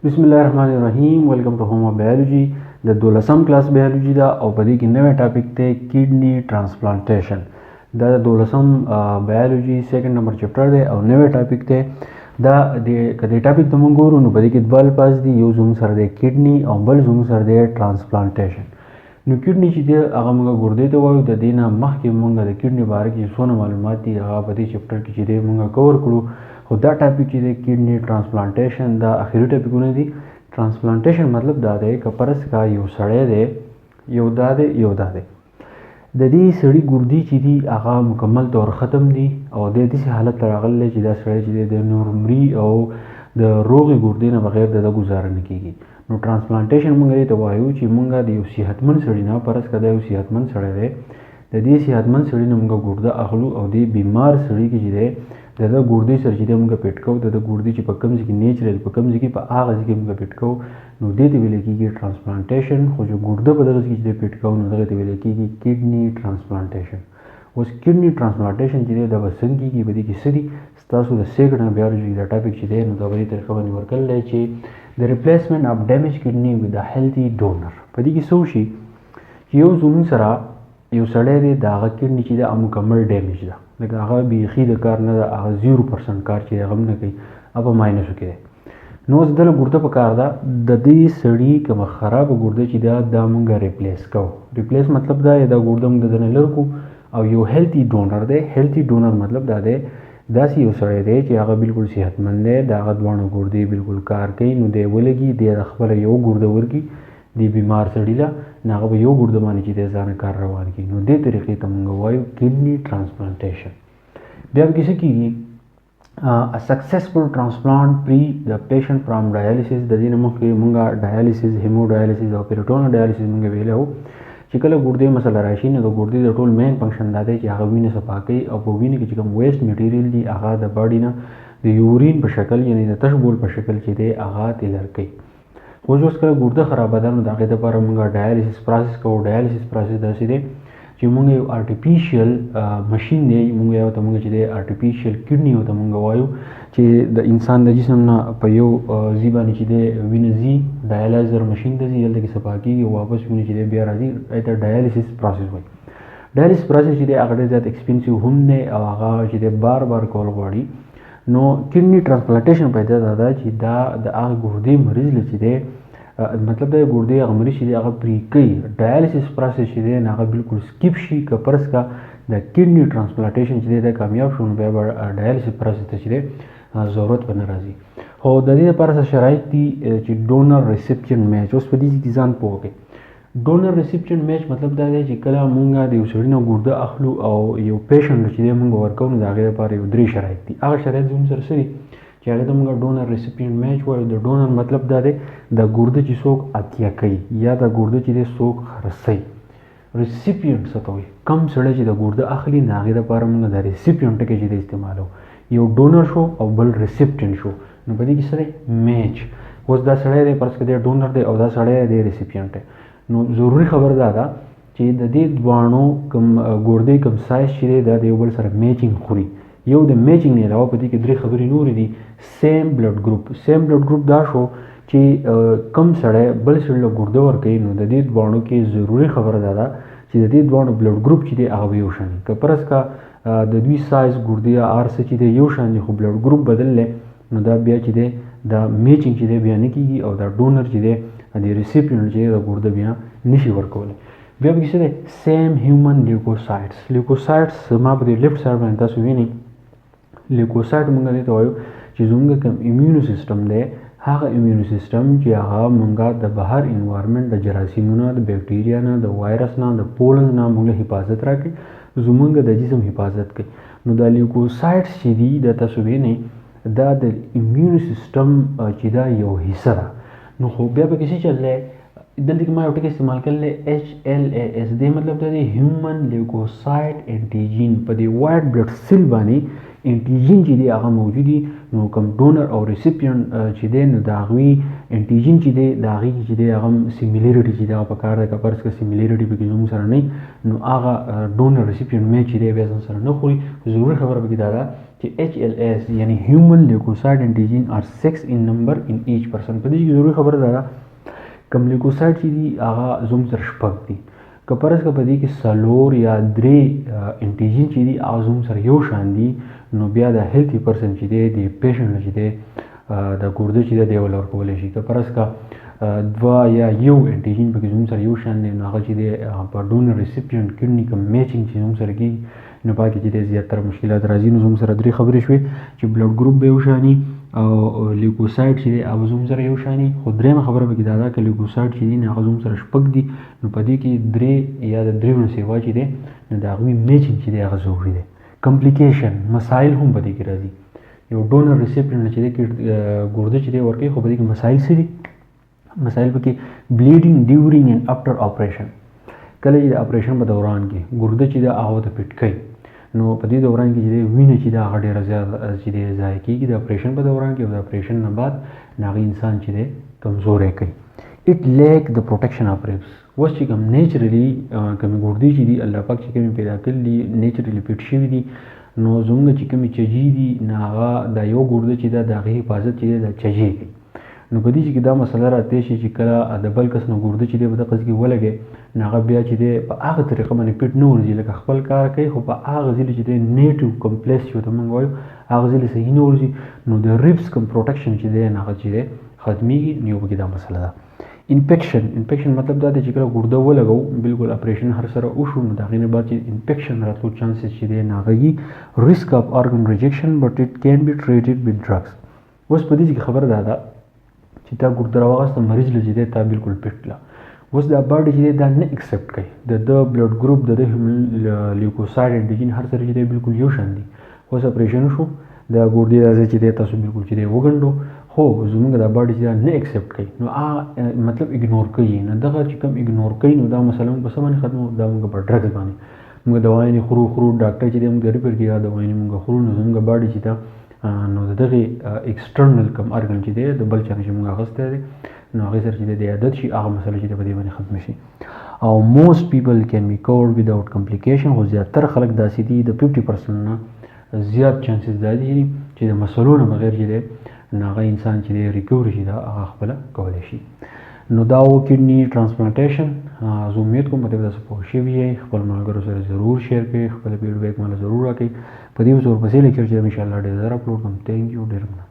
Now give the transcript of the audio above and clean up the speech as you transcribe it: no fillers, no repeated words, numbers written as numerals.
بسم الله الرحمن الرحیم. Welcome to home of biology. د دولسم کلاس بیولوژي ده او په دې کې نوی topic دی، kidney transplantation. دا د دولسم biology second number chapter دی او نوی topic دی. دا د کدی topic ته موږ ګورو نو په دې کې دوه الفاظ دي. یو زموږ سره دی kidney او بل زموږ سره دی transplantation. نو kidney چې دی هغه موږ ګردې ته وایو. د دې نه مخکې موږ د kidney باره کې څونه معلومات دي هغه په دې chapter کې چې دی موږ کور کړو، خو دا topic چې دی kidney transplantation دا اخري ټاپکونه دي. Transplantation مطلب دا دی که فرض کا یو سړی دی، یو دا دی، یو دا دی، د دې سړي ګردې چې دي هغه مکمل طور ختم دي او د داسې حالت ته راغلی چې دا سړی چې دی د نور مري او د روغې ګردې نه بغیر د ده ګزاره نه کېږي. نو transplantation موږ دې ته وایو چې موږ د یو صحتمند سړي نه، فرض که دا یو صحتمند سړی دی، د دې صحتمند سړي نه موږ ګرده اخلو او دې بیمار سړي کې چې دی د ده ګردې سره چې دی موږ fit کوو. د ده ګردې چې په کوم ځای کې natural په کوم ځای کې په هغه ځای کې موږ fit کوو، نو دې ته ویل کېږي transplantation. خو چې ګرده په دغه ځای کې چې دی fit کوو نو دغه ته ویل کېږي kidney transplantation. اوس kidney transplantation چې دی دا به څنګه کېږي، په دې کې څه دي، ستاسو د second biology دا topic چې دی نو دا په دې طریقه باندې ورکړل دی چې د replacement of damaged kidney with a healthy donor. په دې کې څه وشي چې یو زموږ سره یو سړی دی، د هغه kidney چې ده مکمل damage ده، لکه هغه بیخي د کار نه ده، هغه 0% کار چې هغه هم نه کوي، هغه په minus کې دی. نو اوس دله ګرده په کار ده. د دې سړي کومه خرابه ګرده چې ده دا مونږ replace کوو. Replace مطلب دا دی دا ګرده مونږ د ده نه لر کړو او یو healthy donor دی. Healthy donor مطلب دا دی داسې یو سړی دی چې هغه بالکل صحتمند دی، د هغه دواړو ګردې بالکل کار کوي، نو دی ولګي، دی د خپله یو ګرده ورکړي دې بیمار سړي له، نو هغه به یو ګرده باندې چې دی ځانه کار روان کړي. نو دې طریقې ته مونږ وایو kidney transplantation. بیا پکې څه کېږي؟ A successful transplant free the patient from dialysis. د دې نه مخکې مونږ dialysis، hemodialysis او peritoneal dialysis مونږ ویلی وو چې کله ګردې مسله راشي نو د ګردې د ټول main function دا دی چې هغه وینه صفا کوي او په وینې کې چې کوم waste material دي هغه د body نه د urine په شکل، یعنی د تش بول په شکل چې دی هغه ترې لر کوي. خو اوس کله ګرده خرابه ده نو د هغې دپاره مونږ dialysis process کوو. Dialysis process داسې دی چې مونږ یو artificial machine دی، مونږ یو ته مونږ چې دی artificial kidney ورته مونږ وایو چې د انسان د جسم نه په یو ځای باندې چې دی وینه ځي، dialyzer machine ته ځي، هلته کې صفا کېږي او واپس وینه چې دی بیا راځي. هغې ته dialysis process وایي. Dialysis process چې دی هغه ډېر زیات expensive هم دی او هغه چې دی بار بار کول غواړي. نو kidney transplantation پیدا دا ده چې دا د هغه ګردې مریض له چې دی، مطلب دا ګردې هغه مریض چې دی هغه پرې کوي، dialysis process چې دی نو هغه بالکل skip شي. که فرض که د kidney transplantation چې دی دا کامیاب شو نو بیا به dialysis process ته چې دی ضرورت به نه راځي. خو د دې لپاره څه شرایط دي چې donor recipient match. اوس په دې کې ځان پوه کړئ. Donor recipient match مطلب دا دی چې کله مونږ د یو سړي نه ګرده اخلو او یو patient چې دی مونږ ورکوو نو د هغې لپاره یو درې شرایط دي. هغه شرایط زموږ سره څه دي چې هغې ته مونږ donor recipient match وایو. د donor مطلب دا دی د ګرده چې څوک عطیه کوي یا د ګرده چې دی څوک خرڅوي. Recipient څه ته وایي؟ کم سړی چې د ګرده اخلي نو هغې لپاره مونږ د recipient ټکی چې دی استعمالوو. یو donor شو او بل recipient شو، نو په دې کې څه دی؟ Match. اوس دا سړی دی، فرض که دی donor دی او دا سړی دی recipient دی، نو ضروري خبره دا ده چې د دې دواړو کوم ګردې کوم سایز چې دی دا د یو بل سره matching خوري. یو د matching نه علاوه په دې کې درې خبرې نورې دي. Same blood group. Same blood group دا شو چې کم سړی بل سړي له ګرده ورکوي نو د دې دواړو کې ضروري خبره دا ده چې د دې دواړو blood group چې دی هغه به یو شان وي. که فرض که د دوی سایز ګردې یا هر څه چې دی یو شان دي خو blood group بدل دی نو دا بیا چې دی دا matching چې دی بیا نه کېږي او دا donor چې دی د recipient چې دی دا ګرده بیا نشي ورکولی. بیا پکې څه دی؟ Same human leukocytes. Leukocytes ما په دې left side باندې تاسو وینئ. Leukocyte مونږ دې ته وایو چې زمونږ کوم immune system دی هغه immune system چې هغه مونږ د بهر environment د جراثیمونو، د بکټریا نه، د وایرس نه، د pollen نه مونږ حفاظت راکړي، زمونږ د جسم حفاظت کوي. نو دا leukocytes چې دي دا تاسو وینئ دا د immune system چې دا یو حصه ده. نو خو بیا پکې څه چل دی؟ دلته کې ما یو ټکی استعمال کړی HLA S، دې مطلب دا دی human leukocyte antigen. په دې white blood cell باندې antigen چې دی هغه موجود دي. نو کوم donor او recipient چې دی نو د هغوی antigen چې دی د هغې چې دی هغه similarity چې دی هغه په کار دی. که فرض که similarity پکې زموږ سره نه نو هغه donor recipient match چې دی بیا زموږ سره نه خوري. ضروري خبره پکې دا ده چې ایچ ایل ایس یعنی هیومن لیوکوسایټ انټیجین آر 6 ان نمبر ان ایچ پرسن. په دې کې ضروري خبره دا ده کوم لیوکوسایټ چې دي هغه زموږ سره شپږ دي، که فرض که په دې کې څلور یا درې انټیجین چې دي هغه زموږ سره یو شان دي، نو بیا د هیلتي پرسن چې دی د پیشنټ چې دی د ګردې چې دی دی ول ورکولی شي. که فرض که دوه یا یو انټیجین پکې زموږ سره یو شان دی، نو هغه چې دی په ډونر ریسیپینټ کډني کوم میچینګ چې زموږ سره کېږي نو پاکې چې دی زیاتره مشکلات راځي. نو زموږ سره درې خبرې شوې چې بلډ ګروپ به یو شاني او لیوکوسایټ چې دی هغه زموږ سره یو شاني، خو درېیمه خبره پکې دا ده که لیوکوسایټ چې دي نو هغه زموږ سره شپږ دي، نو په دې کې درې یا د دریو نه سیوا چې دی نو د هغوی میچینګ چې دی هغه ضروري دی. کمپلیکیشن مسایل هم په دې کې راځي. یو ډونر ریسیپینټ چې دی ګرده چې دی ورکوي، خو په دې کې مسایل څه دي؟ مسایل پکې بلیډینګ ډیورینګ اینډ افتر اپریشن. کله چې د اپریشن په دوران کې ګرده چې ده هغه ته پټ کوي، نو په دې دوران کې چې دی وینه چې ده هغه ډېره زیاته چې دی ضایع کېږي د اپریشن په دوران کې، او د اپریشن نه بعد نو هغه انسان چې دی کمزوری کوي. اټ لیک د پروټیکشن اف ریبس. اوس چې کوم نیچرلی کومې ګردې چې دي الله پاک چې کومې پیدا کړي دي نیچرلی فټ شوي دي، نو زموږ چې کومې چجې دي نو هغه دا یو ګرده چې ده د هغې حفاظت چې دی دا چجې کوي. نو په دې چې دا مسله راتلی شي چې کله د بل کس نه ګرده چې دی په دغه ځای کې ولګوي، نو هغه بیا چې دی په هغه طریقه باندې پټ نه ورځي لکه خپل کار کوي، خو په هغه ځای چې دی نیټیو کوم پلیس چې ورته موږ وایو هغه ځای صحیح نه ورځي، نو د ریبس کوم پروټیکشن چې دی نو هغه چې دی ختمېږي. نو یو پکې دا مسله ده. انفیکشن، انفیکشن مطلب دا دی چې کله ګرده ولګو بالکل اپریشن هر سره وشو، نو د هغې نه بعد چې انفیکشن راتلو چانسز چې دی نو هغه یي ریسک اف ارګن ریجیکشن بټ اټ کین بي ټریټډ وذ ډرګز. اوس په دې کې خبره دا ده چې تا ګرده راواغسته مریض له چې دی تا بالکل پټ کړه، اوس دا باډي چې دی دا نه اکسپټ کوي، د ده بلډ ګروپ د ده لیوکوسایټ انټیجین هر سره چې دی بالکل یو شان دي. اوس اپریشن شو د ګردې دا ځای چې دی تاسو بالکل چې دی وګنډو، خو زمونږ دا باډي چې دا نه اکسپټ کوي، نو هغه مطلب اګنور کوي. نو دغه چې کوم اګنور کوي نو دا مسله موږ په څه باندې ختمو؟ دا موږ په ډرګز باندې، موږ دوايانې خورو خورو ډاکټر چې دی موږ ریفر کړي دا دوايانې موږ خورو، نو زمونږ باډي چې ده نو د دغې اکسټرنل کوم ارګن چې دی د بل چا نه چې موږ اخیستی دی نو هغې سره چې دی د عادت شي هغه مسله چې دی په دې باندې ختمه شي. او موست پیپل کین بي کورډ ویداوټ کمپلیکیشن. خو زیاتره خلک داسې دي د 50% نه زیات چانسز دا دي چې د مسلو نه بغیر چې دی نو هغه انسان چې دی ریکوري چې ده هغه خپله کولی شي. نو دا و کډني ترانسپلانټیشن. زه امید کوم په دې به تاسو پوه شوي یئ. خپل ملګرو سره ضرور شیر کړئ، خپل فیډبیک ماله ضرور راکړئ. په دې اوس ورپسې لیکچر چې ان شاء الله ډېر زر اپلوډ کوم. ثانک یو، ډېر مننه.